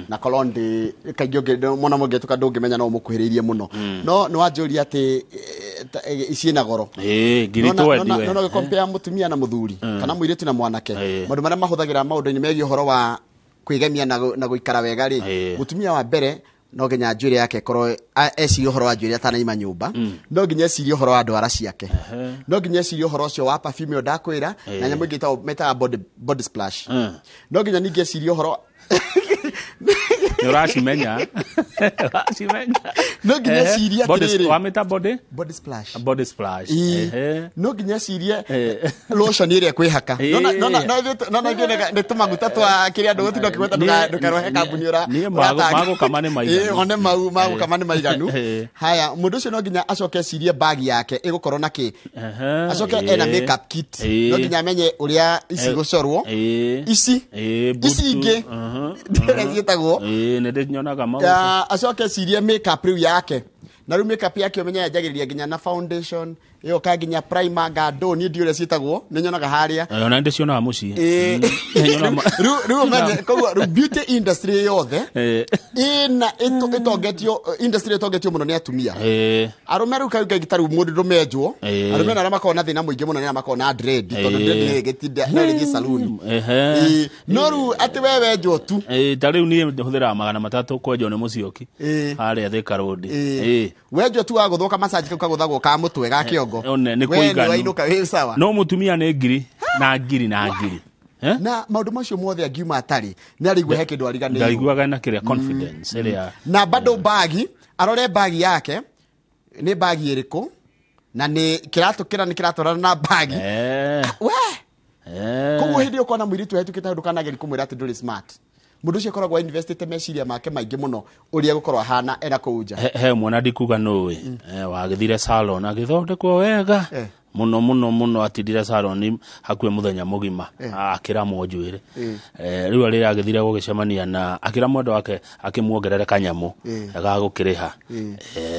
Na cologne ndĩ kaingĩ ũngĩ mwana mũngĩtuka ndũngĩmenya no ũmũkuhĩrĩirie mũno. No nĩ wanjũria atĩ ciĩna goro. Ĩĩ, ngiri twendi we. No gĩkompea mũtumia na mũthuri kana mũirĩtu na mwanake, maũndũ marĩa mahũthagĩra maũndũ-inĩ megiĩ ũhoro wa kwĩgemia na gũikara wega rĩ, mũtumia wa mbere no nginya njuĩrĩ yake ĩkorwo ecirie ũhoro wa njuĩrĩ atanaima nyũmba, no nginya ecirie ũhoro wa ndwara ciake, no nginya ecirie ũhoro ũcio wa perfume ĩyo ndakwĩra na nyamũ ĩngĩ ĩtagwo metaga body splash, no nginya ningĩ ecirie ũhoro Nĩ ũracimenya. Ũracimenya. No nginya ecirie atĩrĩrĩ. Wamĩta body? Body splash. Body splash. Ĩĩ. No nginya ecirie lotion ĩrĩa kwĩhaka. Nona ithuĩ nĩ tũmaguta twa kĩrĩa andũ gũtinda ũkĩgweta ndũkarohe kambuni ũra Niĩ ũratanga. magũkama nĩ maiganu. Ĩĩ, one mau magũkama nĩ maiganu. Haya, mũndũ ũcio no nginya acoke ecirie bag yake ĩgũkorwo na kĩ, acoke ena makeup kit, no nginya amenye ũrĩa ici gũcorwo, ici ici ingĩ ndĩrĩa ciĩtagwo. Ĩĩ, nĩ ndĩnyonaga maguta. Ya, acoke ecirie makeup rĩu yake, na rĩu makeup yake ũmenye yanjagĩrĩria nginya na foundation, ĩgoka nginya primer, ngandũ, niĩ ndiũ ũrĩa ciĩtagwo, nĩ nyonaga harĩa. Ona ndĩcionaga mũciĩ. Ĩĩ. Nyonaga Rĩu ũmenye koguo rĩu beauty industry yothe ĩna ĩtongetio, industry ĩtongetio mũno nĩ atumia. Arũme rĩu kaingĩ ta rĩu mũndũ ndũmenjwo, arũme na arĩa makoragwo na thĩna mũingĩ mũno nĩ arĩa makoragwo na dread, tondũ dread nĩ ĩgĩtinda no ĩrĩthiĩ saluni. Ĩĩ, no rĩu atĩ we wenjwo tu. Ĩĩ, ta rĩu niĩ hũthĩraga 300 kwenjwo nĩ Mũcioki harĩa Thika Road. Wenjwo tu wagũthwo massage kau kagũthagwo ka mũtwe ga kĩongo, One, nĩ we kũiganu. wainũka wĩ sawa. No mũtumia nĩ ngiri na ngiri na ngiri. Eh? Na maũndũ macio mothe angiuma atarĩ nĩ arĩigua he kĩndũ ariganĩirwo. Ndaiguaga na kĩrĩa confidence ĩrĩa Na bado bagi, arore bagi yake nĩ bagi ĩrĩkũ na nĩ kĩratũ kĩra nĩ kĩratwarana na bagi we. Koguo hĩndĩ ĩyo ũkona mũirĩtu ahĩtũkĩte hau, ndũkanagerie kũmwĩra atĩ ndũrĩ smart. Mũndũ ũcio akoragwo investite meciria make maingĩ mũno ũrĩa egũkorwo ahana ena kũu nja. He mwana ndikuga nũĩ wagĩthire salon agĩthondekwo wega mũno mũno mũno, atindire salon hakuhĩ mũthenya mũgima akĩramwo njuĩrĩ. Rĩu rĩrĩa agĩthire gũgĩcemania na akĩra mwendwa wake akĩmuongerere kanyamũ ga gũkĩrĩha.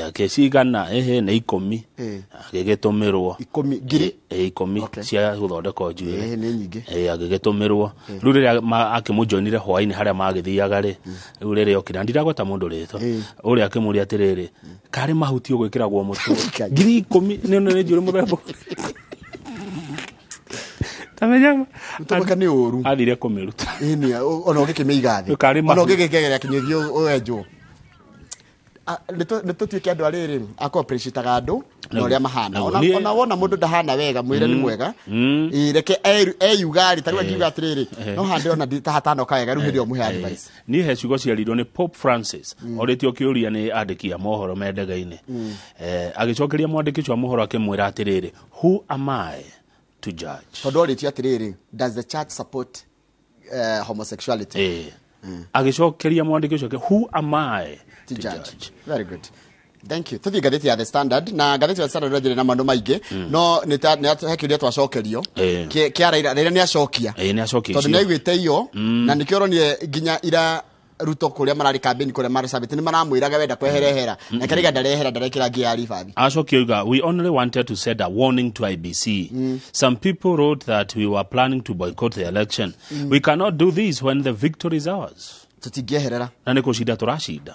Akĩcigana ĩhĩ nĩ 10, agĩgĩtũmĩrwo. 10 ngiri? 10 cia gũthondekwo njuĩrĩ. Nĩ nyingĩ. Agĩgĩtũmĩrwo. Rĩu rĩrĩa akĩmũjoinire hwainĩ harĩa magĩthiaga rĩ, rĩu rĩrĩa okire, na ndiragweta mũndũ rĩtwa, ũrĩa akĩmũria atĩrĩrĩ, karĩ mahuti ũgwĩkĩragwo mũtwe Ngai. 10,000 nĩ njuĩrĩ mũthemba tamenya. Tũmaka nĩ ũru. Athire kũmĩruta. Ĩĩ, nĩ ona ũngĩkĩmĩiga thĩ, Karĩ ona mahu. ũngĩgĩkegeria kinyũthi ũwenjwo. Nĩ tũtuĩke andũ arĩrĩ a kũ appreciate-aga andũ na ũrĩa mahana. Ona wona mũndũ ndahana wega, mwĩre nĩ mwega. Ĩĩ, reke eyuga rĩ, ta rĩu angiuga atĩrĩrĩ, no hande ona ta hatanoka wega, rĩu hĩndĩ ĩyo mũhe advice. Niĩ he ciugo ciarirwo nĩ Pope Francis orĩtio kĩũria nĩ andĩki a mohoro me ndege-inĩ. Agĩcokeria mwandĩki ũcio wa mohoro akĩmwĩra atĩrĩrĩ, "Who am I to judge?" Tondũ orĩtio atĩrĩrĩ, "Does the church support homosexuality?" Agĩcokeria mwandĩki ũcio "Who am I to to judge?" judge?" Very good, thank you. Tuthiĩ ngathĩti ya The Standard, na ngathĩti ya The Standard ndĩrĩ na maũndũ maingĩ, no nĩ ta nĩ he kĩũria twacokerio kĩa Raila. Raila nĩ acokia. Nĩ acokia tondũ icio. Nĩ aiguĩte iyo na nĩkĩo ũronire nginya ira Ruto kũrĩa mararĩ kambĩni kũrĩa Marsabit nĩ maramwĩraga wenda kweherehera na karĩga ndarehera ndarekĩra ngia ya ribathi. Acokia oiga, "We only wanted to send a warning to IEBC. Some people wrote that we were planning to boycott the election. We cannot do this when the victory is ours." Tũtingĩeherera. Na nĩ kũcinda tũracinda.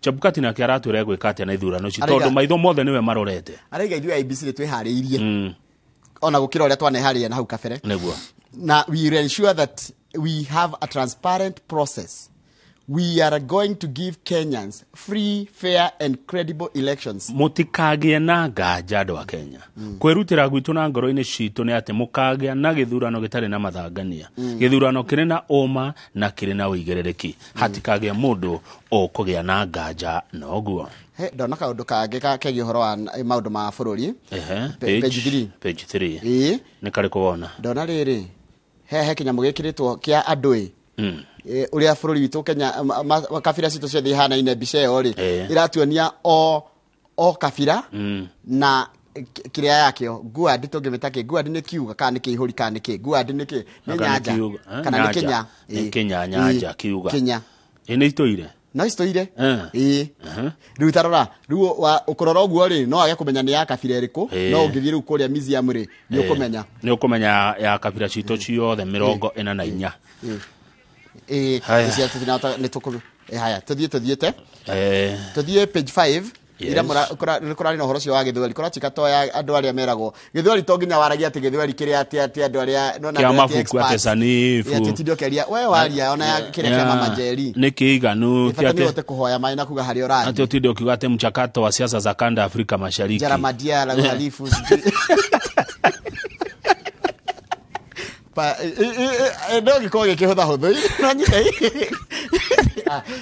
Chebukati nake aratwĩra egwĩka atĩa na ithurano ici, Araiga- tondũ maitho mothe nĩwe marorete. Araiga ithuĩ IEBC nĩ twĩharĩirie ona gũkĩra ũrĩa twaneharĩria na hau kabere, na we will ensure that we have a transparent process. We are going to give Kenyans free, fair and credible elections. Mũtikagĩe na nganja, andũ a Kenya. Kwĩrutĩra gwitũ na ngoro-inĩ citũ nĩ atĩ mũkagĩa na gĩthurano gĩtarĩ na mathangania, gĩthurano kĩrĩ na ũma na kĩrĩ na ũigĩrĩrĩki. Hatikagĩe mũndũ ũkũgĩa na nganja noguo. He, ndona kaũndũ kangĩ kegiĩ ũhoro wa maũndũ ma bũrũri. Page 3. Page 3. Ĩĩ. Nĩ karĩkũ wona? Ndona rĩrĩ, he kĩnyamũ gĩkĩrĩtwo kĩa andũ ĩ. Ũrĩa bũrũri witũ Kenya kabira citũ ciothe ihanaine, mbica ĩyo rĩ, ĩratuonia o kabira na kĩrĩa yakĩo. Nguandi tũngĩmĩta kĩ? Nguandi nĩ kiuga kana nĩ kĩihũri kana nĩ kĩ? Nguandi nĩ kĩ? Nĩ Anga nĩ nyanja kiuga, eh, kana nĩ nyanja. kĩnya? Nĩ kĩnya, nyanja, kiuga. Kĩnya. Ĩ nĩ itũire. No citũire. Ĩĩ, rĩu tarora rĩu ũkũrora ũguo rĩ, no age kũmenya nĩ ya kabira ĩrĩkũ. No ũngĩthiĩ rĩu kũrĩa museum rĩ, nĩ ũkũmenya. Nĩ ũkũmenya ya kabira citũ ciothe 44. Ĩĩ. Haya. Ici nĩ tũkũ Haya, tuthiĩ tuthiĩte tuthiĩ page 5. Yes. Ira kũrarĩ na ũhoro ũcio wa gĩthweri, kũratuĩka to ya andũ arĩa meragwo gĩthweri, to nginya waragia atĩ gĩthweri kĩrĩa atĩ atĩ andũ arĩa nona Kĩa andũ arĩa ti mabuku atĩ experts. sanifu. Ĩ, atĩ ũtinde ũkĩaria we waria ona ya kĩrĩa kĩa Mama Njeri. Nĩ kĩiganu ti Bata nĩ atĩ ũhote kũhoya maĩ na kuga harĩa ũrathiĩ. Atĩ ũtinde ũkiuga atĩ mchakato wa siasa za kanda ya Afrika Mashariki. Jaramadia la uhalifu sijui. No gĩkorwo gĩkĩhũthahũthũ nonyita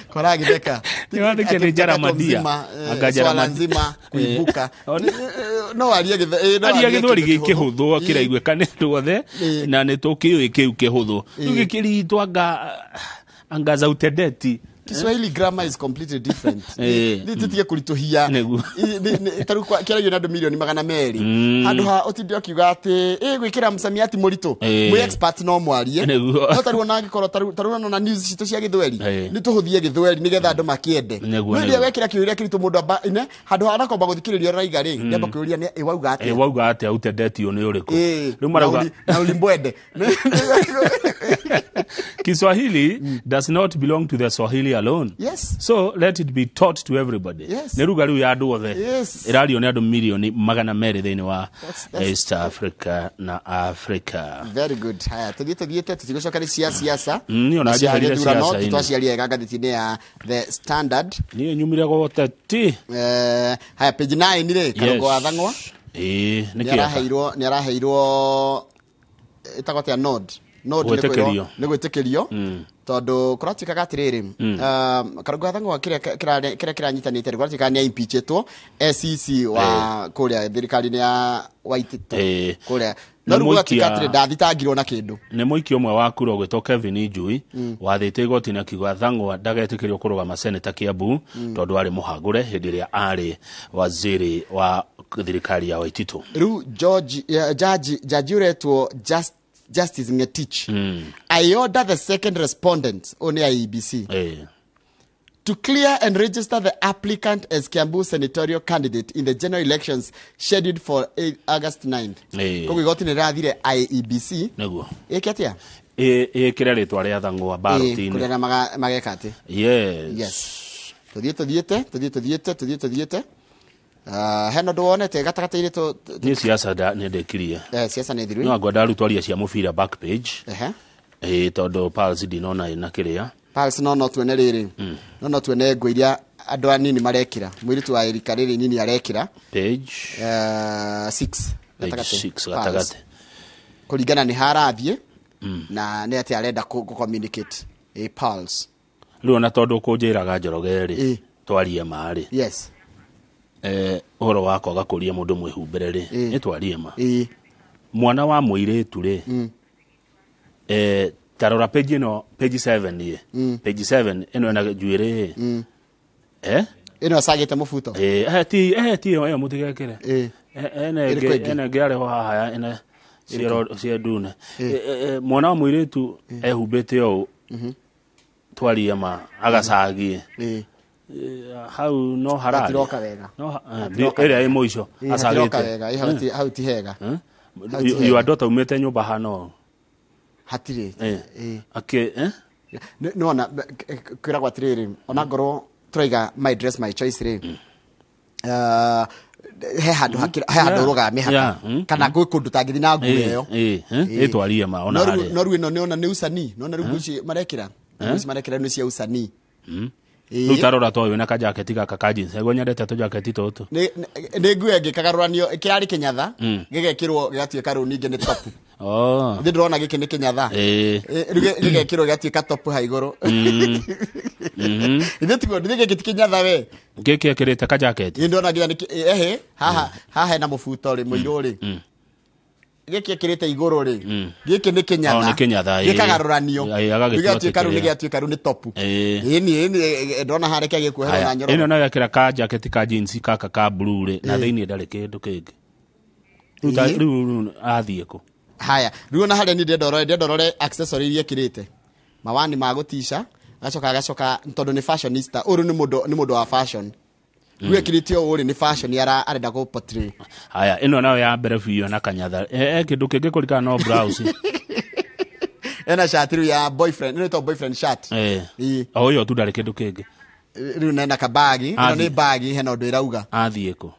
koragitheka. Nĩwandĩke nĩ Jaramadia. Anga Swala Jaramadia. nzima kuibuka. No arie no aria arie gĩthweri kĩndũ gĩkĩhũthũ kĩraiguĩka nĩ andũ othe, na nĩ tũkĩũĩ kĩu kĩhũthũ. Rĩu gĩkĩritũ anga za utendeti. Kiswahili grammar is completely different. Nĩ tũtige kũritũhia. Nĩguo. Ta rĩu kĩaragio nĩ andũ 200,000,000. Handũ ha ũtinde ũkiuga atĩ gwĩkĩra msamiati mũritũ. Mwĩ expert no mwarie. Nĩguo. No ta rĩu ona angĩkorwo ta rĩu ona news citũ cia gĩthweri, nĩ tũhũthie gĩthweri nĩgetha andũ makĩende. No rĩrĩa wekĩra kĩũria kĩritũ mũndũ amba ine handũ ha anakomba gũthikĩrĩria ũraiga rĩ, nĩamba kũũria nĩ wauga atĩa. Wauga atĩa utendeti ũyũ nĩ ũrĩkũ? Rĩu marauga Na ulimbwende. Kiswahili does not belong to the Swahili alone. So let it be taught to everybody. Nĩ ruga rĩu ya andũ othe. Ĩrario nĩ andũ 200,000,000 thĩinĩ wa East Africa na Africa. Very good. Haya, tũthiĩ tũthiĩte tũtigũcoka nĩ cia siasa. Niĩ ona Na cia njeherire gĩthurano, siasa-inĩ. tũtwaciaria wega ngathĩti-inĩ ya The Standard. Niĩ nyumire goteti. Haya, page 9 rĩ, Karũngo wa Thang'wa. Nĩ Nĩ kĩega. araheirwo ĩtagwo atĩa, nod. Nod nĩ kwĩrwo, Gwĩtĩkĩrio. nĩ gwĩtĩkĩrio. Tondũ kũratuĩkaga atĩrĩrĩ, Karũngo wa Thang'wa kĩrĩa kĩranyitanĩte rĩ, kũratuĩkaga nĩ impeachĩtwo SEC wa kũrĩa thirikari-inĩ ya Waititu. Kũrĩa. No Nĩ rĩu gũgatuĩka mũikia atĩrĩ, ndathitangirwo na kĩndũ. Nĩ mũikia ũmwe wa kura ũgwĩtwo Kevin Njui wathĩte igoti-inĩ akiuga Thang'wa ndagetĩkĩrio kũrũgama seneta Kiambu tondũ arĩ mũhagũre hĩndĩ ĩrĩa arĩ waziri wa thirikari ya Waititu. Rĩu George, jaji ũretwo Justice Ngetich. I order the second respondent, only IEBC, to clear and register the applicant as Kiambu senatorial candidate in the general elections scheduled for August 9th. Koguo igoti nĩ rĩrathire IEBC. Nĩguo. Ĩke atĩa? Ĩkĩre rĩtwa rĩa Thang'wa ballot-inĩ. Kũrĩa na mageka atĩ? Yes. Yes. Tũthiĩ tũthiĩte, tũthiĩ tũthiĩte, tũthiĩ tũthiĩte. Hena ũndũ wonete gatagatĩ-inĩ Niĩ siasa nĩ ndĩkirie. Siasa nĩ thiru. No ngwenda rĩu twarie cia mũbira back page. Tondũ Pulse ndinona ĩna kĩrĩa. Pulse no tuone rĩrĩ. No tuone nguo iria andũ anini marekĩra. Mũirĩtu wa rika rĩrĩ nini arekĩra. Page. 6. Page Gatagatĩ. 6 Pulse. gatagatĩ. Kũringana nĩ harathiĩ na nĩ atĩ arenda kũ communicate. Pulse. Rĩu ona tondũ kũnjĩraga Njoroge rĩ, twarie ma rĩ. Yes. Ũhoro wa kwaga kũria mũndũ mwĩhumbĩre rĩ, nĩ twarie ma. Mwana wa mũirĩtu rĩ, ta rora page ĩno, page 7 ĩ. Page 7 ĩno ĩna njuĩrĩ ĩ. Ĩno acagĩte mũbuto. Ti ĩyo, ĩyo mũtigekĩre. Ena Ĩrĩkũ ĩngĩ, ĩngĩ? ena ĩngĩ yarĩ ho haha ĩna cia ndune. Mwana wa mũirĩtu ehumbĩte ũũ, twarie ma, agacagie. Hau no hararĩ. Hatiroka wega. No Hatiroka ĩrĩa wega. ĩ mũico, Hatiroka acagĩte. wega. Hau ti hega. Hau ti hega. Your daughter umĩte nyũmba hana ũũ. Hatirĩ. Akĩ, Nĩwona, kwĩragwo atĩrĩrĩ, ona ngorwo tũraiga my dress my choice rĩ, he handũ hakĩra, he handũ ũrũgaga mĩhaka. Kana gwĩ kũndũ ũtangĩthiĩ na nguo ĩyo. Ĩtwarie ma, ona No harĩa. rĩu ĩno nĩona nĩ usanii. Nĩwona rĩu nguo ici marekĩra? Nguo ici marekĩra nĩ cia usanii. Rĩu ta rora toyũ na kajaketi gaka ka jeans. Nĩguo nyendete tũjaketi tũtũ. Nĩ nguo ĩngĩ kagarũranio, kĩrarĩ kĩnyatha, gĩgekĩrwo gĩgatuĩka rĩu ningĩ nĩ top. Nĩ ndĩrona gĩkĩ nĩ kĩnyatha. Rĩu gĩgekĩrwo gĩgatuĩka top ha igũrũ. Ithuĩ tiguo, nĩ gĩkĩ ti kĩnyatha we. Gĩkĩ ekĩrĩte kajaketi. Nĩ ndĩrona nginya nĩ ehe, haha hena mũbuto rĩ, mũirũ rĩ. Gĩkĩ ekĩrĩte igũrũ rĩ. Gĩkĩ nĩ kĩnyatha. Oh, nĩ kĩnyatha, ĩĩ. Gĩkagarũranio. Agagĩtua Gĩgatuĩka rĩu nĩ kĩrĩa. gĩatuĩka rĩu nĩ top. Ĩĩ, ĩĩ, ĩĩ, ndona harĩa kĩa gĩkuoherwo Haya, na nyororo. ĩno nayo ekĩra ka jaketi ka jeans gaka ka blue rĩ, na thĩinĩ ndarĩ kĩndũ kĩngĩ. Rĩu ta- rĩu athiĩ kũ? Haya, rĩu ona harĩa niĩ ndĩrenda ũrore accessory iria ekĩrĩte. Mawani ma gũtica, agacoka tondũ nĩ fashionista, ũyũ nĩ mũndũ wa fashion. Rĩu ekĩrĩte ũũ rĩ, nĩ fashion arenda gũ portray. Haya, ĩno nayo ya mbere biũ na kanyatha. Kĩndũ kĩngĩ kũringana no blouse. Ena shati rĩu ya boyfriend, ĩno ĩtagwo boyfriend shirt. Ĩĩ. O ĩyo tu, ndarĩ kĩndũ kĩngĩ. Rĩu nena kabagi, ĩno nĩ Athiĩ. bagi, hena ũndũ ĩrauga. Athiĩ kũ?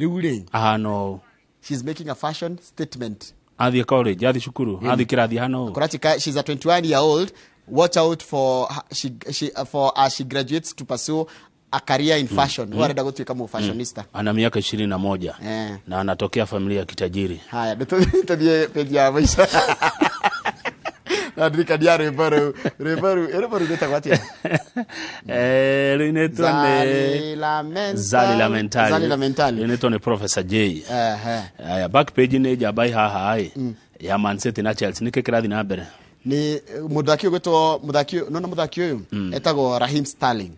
Rĩu rĩ, Ahana ũũ. She's making a fashion statement. Athiĩ college, athiĩ cukuru, athiĩ kĩrathi, ahana ũũ. Kuratika, she's a 21 year old. Watch out for her- she, she, for as she graduates to pursue a career in fashion. Mm. Arenda gũtuĩka mu fashionista. Ana miaka 21 na anatokea familia ya kitajiri. Haya, nĩtũthiĩ page ya mũico. Na ndirikania rwĩmbo rũu, rwĩmbo rũu rwĩtagwo atĩa? Rũinĩtwo nĩ Zali Lamentali. Zali Lamentali. Zali Lamentali. Rũinĩtwo nĩ Professor J. Aya, back page nĩ njamba ĩ haha ĩ ya Man City na Chelsea, nĩkĩ kĩrathiĩ na mbere? Nĩ mũthaki ũyũ gwĩtwo mũthaki ũyũ, nona mũthaki ũyũ etagwo Raheem Sterling.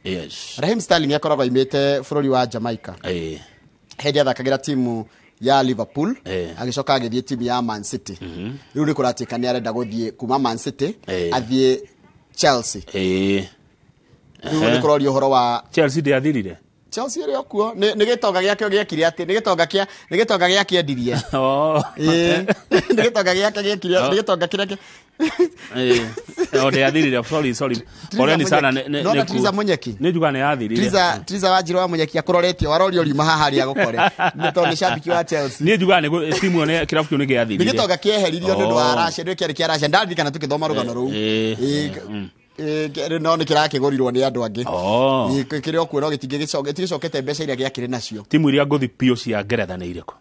Raheem Sterling akoragwo aimĩte bũrũri wa Jamaica. Hĩndĩ athakagĩra timu ya Liverpool, agĩcoka agĩthiĩ timu ya Man City. Rĩu nĩ kũratuĩka nĩ arenda gũthiĩ kuma Man City athiĩ Chelsea. Rĩu nĩ kũrorio ũhoro wa Chelsea ndĩathirire. Chelsea ĩrĩ o kuo, nĩ gĩtonga gĩake gĩekire atĩ nĩ gĩtonga kĩa nĩ gĩtonga gĩakĩendirie. Oh. Ĩĩ. Nĩ gĩtonga gĩake gĩekire, nĩ gĩtonga kĩrĩa O ndĩathirire, sorry, sorry, poleni sana. Nona Triza Munyeki? Nĩ njuga nĩ yathirire. Triza Wanjiru wa Munyeki akũroretio, warorio riuma haha harĩa agũkore nĩ tondũ nĩ shabiki wa Chelsea. Niĩ njugaga nĩ timu ĩyo kĩrabu kĩu nĩ Nĩ gĩathirire. gĩtonga kĩeheririo nĩ ũndũ wa Russia, nĩ kĩarĩ kĩa Russia, ndaririkana tũgĩthoma rũgano rũu. Ĩĩ, ĩĩ, no nĩ kĩrakĩgũrirwo nĩ andũ angĩ. Ĩĩ, kĩrĩ o kuo no gĩtigĩcokete mbeca iria gĩakĩrĩ nacio. Timu iria ngũthi biũ cia Ngeretha nĩ irĩkũ?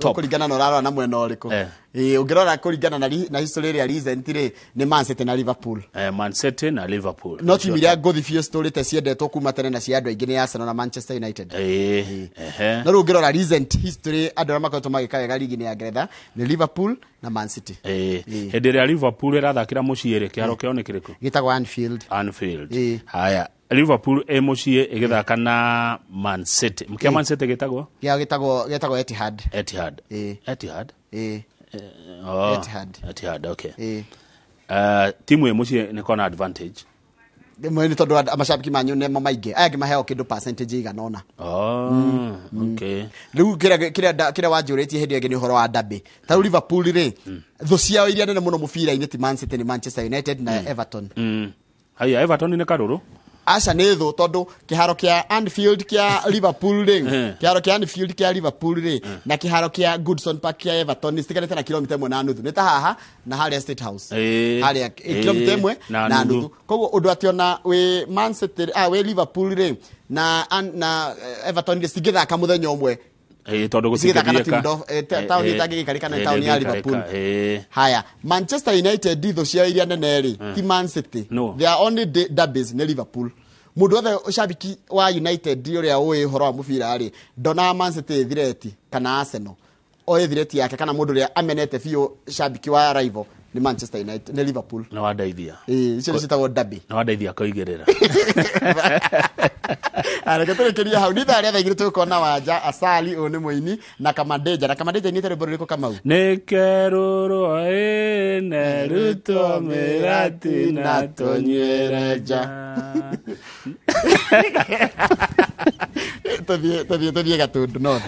Top. Kũringana na ũrarora na mwena ũrĩkũ. Ĩĩ, ũngĩrora kũringana na history ĩrĩa recent rĩ, nĩ Man City na Liverpool. Man City na Liverpool. No timu iria ngũthi biũ citũrĩte ciendetwo kuma tene na cia andũ aingĩ nĩ Arsenal na Manchester United. No rĩu ũngĩrora recent history, andũ arĩa makoretwo magĩka wega ligi-inĩ ya Ngeretha nĩ Liverpool na Man City. Hĩndĩ ĩrĩa Liverpool ĩrathakĩra mũciĩ rĩ, kĩharo kĩao nĩ kĩrĩkũ? Gĩtagwo Anfield. Anfield. Ĩĩ. Haya, Liverpool ĩ mũciĩ ĩgĩthaka na Man City, kĩa Man City gĩtagwo? Gĩao gĩtagwo Etihad. Etihad. Ĩĩ. Etihad. Ĩĩ. Oh, Etihad. Etihad, okay. Ĩĩ. Timu ĩ mũciĩ nĩ kona advantage. Rĩmwe nĩ tondũ macambĩki manyu nĩmo maingĩ, aya angĩ maheo kĩndũ percentage igana ũna. Oh, okay. Rĩu kĩrĩa wanjũrĩtie hĩndĩ ĩyo ĩngĩ nĩ ũhoro wa derby. Ta rĩu Liverpool rĩ, thũ ciao iria nene mũno mũbira-inĩ ti Man City, nĩ Manchester United na Everton. Haya, Everton nĩ karũrũ. Aca, nĩ thũ, tondũ kĩharo kĩa Anfield kĩa Liverpool rĩ, kĩharo kĩa Anfield kĩa Liverpool rĩ na kĩharo kĩa Goodison Park kĩa Everton nĩ citiganĩte na kilomita 1.5, nĩ ta haha na harĩa State House. Harĩa kilomita 1 na na nuthu. nuthu. Koguo ũndũ atĩ ona wĩ Man City, wĩ Liverpool rĩ na Everton rĩ, cingĩthaka mũthenya ũmwe, Ĩĩ, tondũ cigĩthaka na gũtingĩthiĩka. timu taũni ĩtangĩgĩikarĩka nĩ taũni ya Liverpool. Haya, Manchester United thũ ciao iria nene rĩ ti Man City. No. Their only derbies nĩ Liverpool. Mũndũ wothe shabiki wa United ũrĩa ũĩ ũhoro wa mũbira rĩ, ndonaga Man City ĩ threat kana Arsenal oĩ threat yake, kana mũndũ ũrĩa amenete biũ shabiki wa rival nĩ Manchester United, nĩ Liverpool. Nĩ wandeithia. Ĩĩ, icio nĩ ciĩtagwo derby. Nĩ wandeithia kũigĩrĩra. Reke tũrĩkĩrie hau. Nĩ ithaa rĩa thaa 2 tũgũkorwo na Wanja Asali, ũyũ nĩ mũini, na Kamandeja. Na Kamandeja inĩte rwĩmbo rũrĩkũ, Kamau? Nĩ kerũrwo ĩne rutwo mĩrati na tũnyuĩre nja. Tũthiĩ Gatundu North.